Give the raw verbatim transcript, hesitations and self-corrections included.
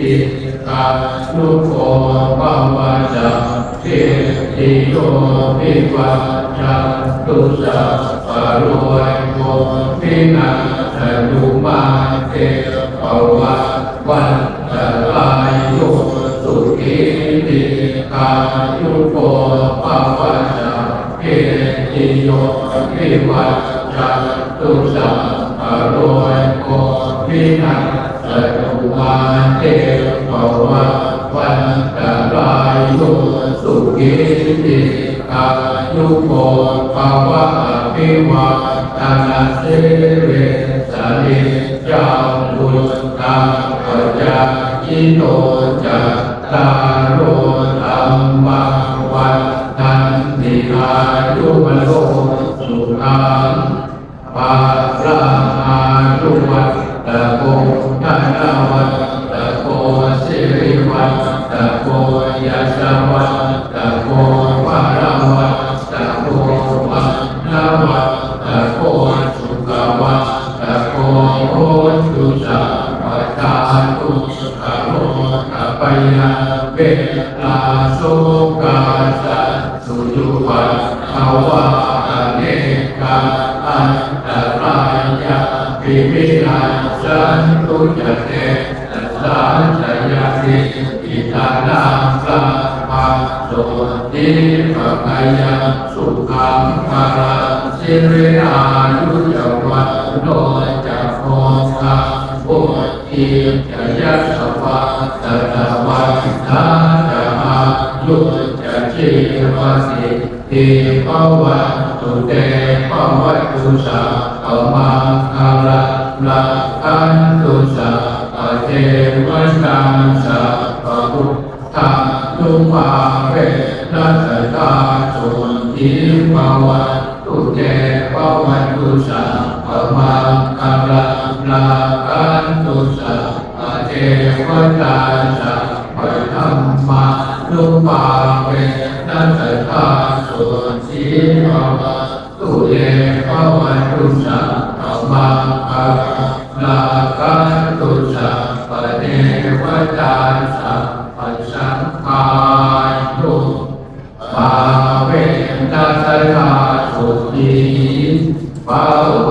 dīghāyuko bhava. Sabbītiyo vivajjantu, sabbarogo vinassatu, mā te bhavatvantarāyo, sukhī dīghāyuko bhava. Sabbītiyo vivajjantu, sabbarogo vinassatu, mā te bhavatvantarāyo, sukhī dīghāyuko bhava. Abhivādanasīlissa niccaṃ vuḍḍhāpacāyino, cattāro dhammā vaḍḍhanti: āyu vaṇṇo sukhaṃ balaṃ. Āyuvaḍḍhako dhanavaḍḍhako sirivaḍḍhako yasavaḍḍhako balavaḍḍhako vaṇṇavaḍḍhako sukhavaḍḍhako hotu sabbadā. Dukkharogabhayā verā sokā sattu cupaddavā, anekā antarāyāpi vinassantu ca tejasā. Jayasiddhi dhanaṃ lābhaṃ sotthi bhāgyaṃ sukhaṃ balaṃ, siri āyu ca vaṇṇo ca bhogaṃ vuḍ ḍhī ca yasavā, satavassā ca āyū ca jīvasiddhī bhavantu te. Bhavatu sabbamaṅgalaṃ, rakkhantu sabbadevatā, sabbabuddhānubhāvena sadā sotthī bhavantu te. Bhavatu sabbamaṅgalaṃ, rakkhantu sabbadevatā, sabbadhammānubhāvena sadā sotthī bhavantu te. Bhavatu sabbamaṅgalaṃ, rakkhantu sabbadevatā, sabbasaṅghānu bhāvena sadā sotthī bhavantu